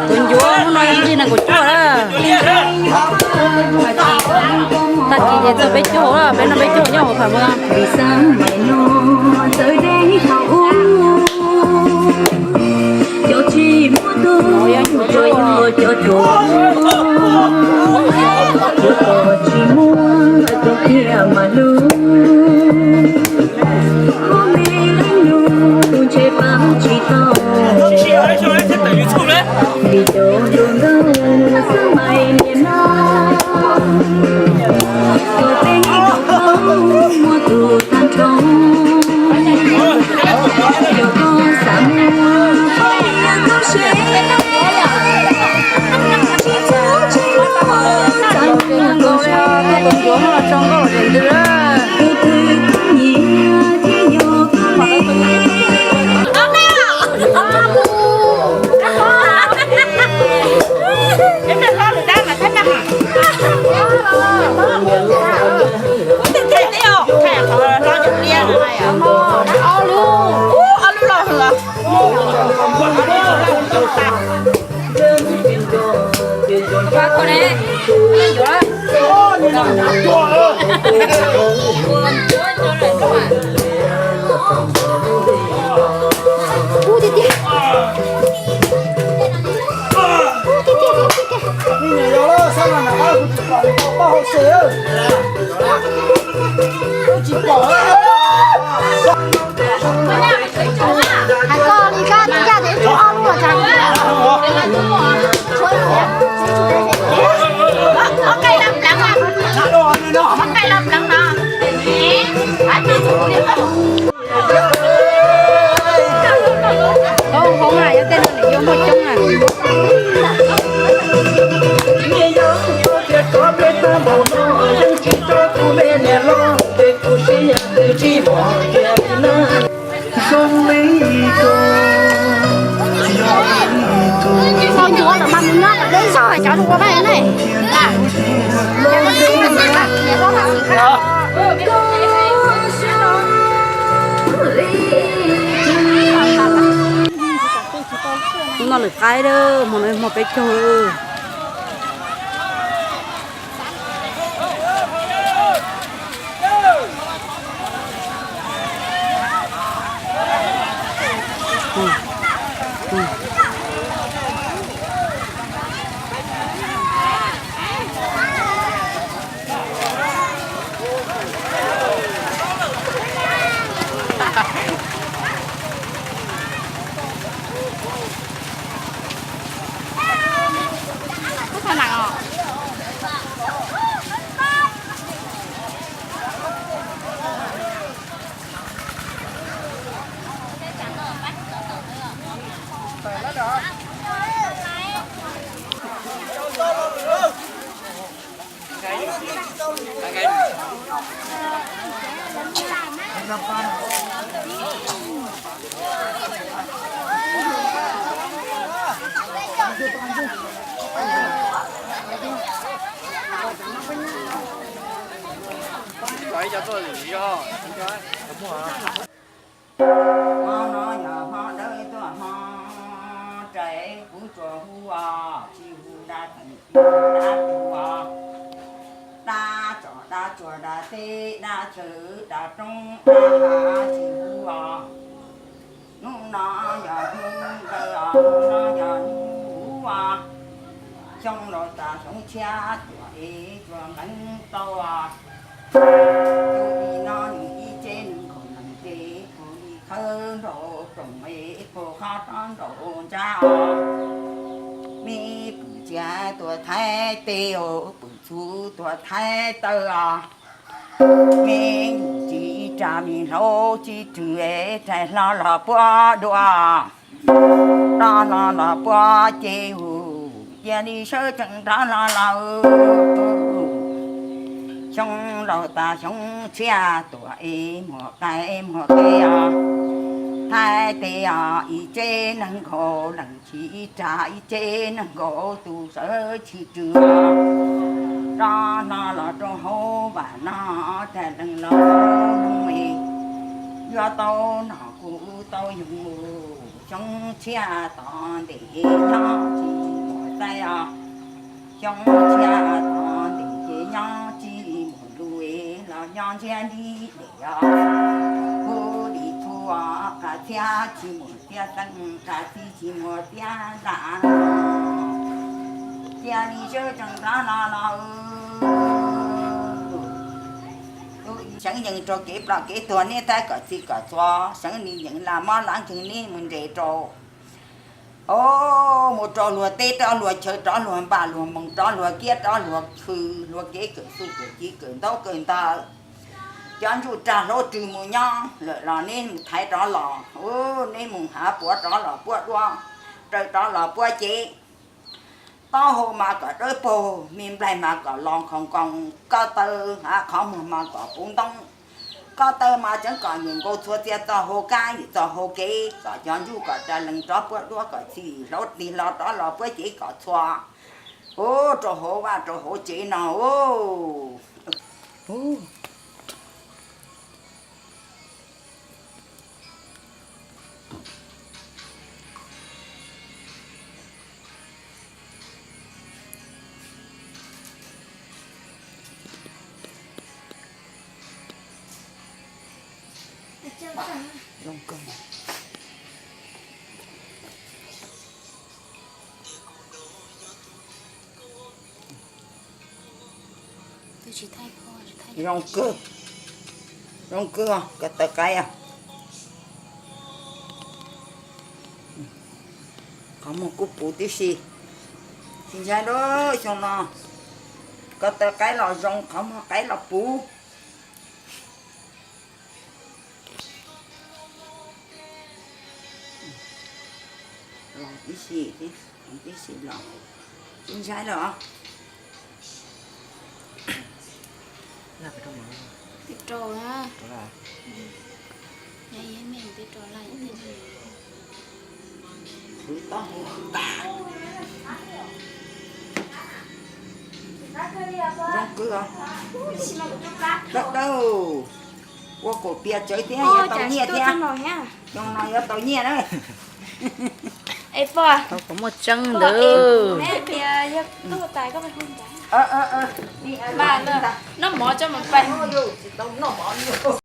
Tus ncuav hnub no yog lig nees nkaum cuaj na. Tag kis ces txog peb caug, peb noj peb caug nyob hauv tham muaj. Hais koj li koj ncaj tes tshuav ob lub los tsam. Hoob na, yog tej no nws yuav muaj coob na. Tau ncuav lawm mas mus nyob kom deb zog cov ua vaj ne. Hnub no lwm qaib, hmo no hmo peb caug. Hmo no yog hmo dawb tuaj hmo rais, kuv tsuas hu os, tsis hu dab teem dab tug os, dab tsom dab tsuag dab teb dab chaw dab roob dab hav tsis hu os. Hnub no yog hnub nqawd os, hnub no yog hnub huv os, xyoo laus tas xyoo tshiab tuaj es tsuas nqeeb tau os. Tus ib no nws ib tsev nees nkaum leej ces tus ib qhawv nraum rooj es tus qhov rov nraum ntsab os. Me pwm tsiaj tuaj thaij tes os, pwm txhuv tuaj thaij taw os. Me nyuam tsis ras me hlau tsis rwg es rais hlo los puab dua, rov hlo los puab ces hu, cia li sawv tsees rov hlo lawm. Xyoo laus tas xyoo tshiab tuaj es muag qaib muag qe os, thaij tes os, ib tsev nees nkaum leej tsis ras, ib tsev nees nkaum tus sawv tsis rwg os. Rov hlo los rau hauv vam no, tag leej laus es yuav tau noj Kuv tau yoog mus xyoo tshiab tom ntej nyob tsis muaj txaij os. Xyoo tshiab tom ntej ces nyob tsis muaj lus los nyob ntsiag li dej os. Kuv li txhua txhiab tsis muaj txiaj xeeb, txij tsis muaj txiaj nram. Cia li sawv tsees nrad no no. Seev yees rau kev ploj kev tuag niam tais kom txij kom txhua, seev li yees lam mob lam nkeeg niam mus nres rau, o, mus rau luag teb rov luag chaw rov luag npaj luag moos rov luag kiab rov luag khw, luag kev kawm xu kawm ci kawm ntaub kawm ntawv. Cov ntsuj rag hlaub rws mus nyob lawm los neb mus thaiv rov los, u, neb mus hav puav rov los puab duab, raws rov los puab cev. Taub hau mas kom dawb paug, me nplaig mas kom los nkhaus nkoos, ko taw, a, qhov muag mas kom puv ntoob. Ko taw mas tseev kom nyeem nkaus txhua txia txoj hau kab yim txoj hau kev, kom cov ntsuj kom raws lees rov puab duab kom txhij hlaub tig hlo rov los puab cev kom txhua. U, rau hauv vaj rau hauv tsev no, u. Zoo kawg, zoo kawg, ko taw qaib os. Qhov muag kuj puv tib si. Tsis ntshai lawm xyoo no, ko taw qaib los zoo, qhov muag qaib los puv. Los tib si, tib si los. Tsis ntshai lawm os. Zoo kawg os. Dawb dawb. Ua kaum pias tsawv thiab yuav tau nyiaj thiab. Xyoo no yuav tau nyiaj na. Tau kom muaj tseeb ntawd. Noj mov tso mus pais.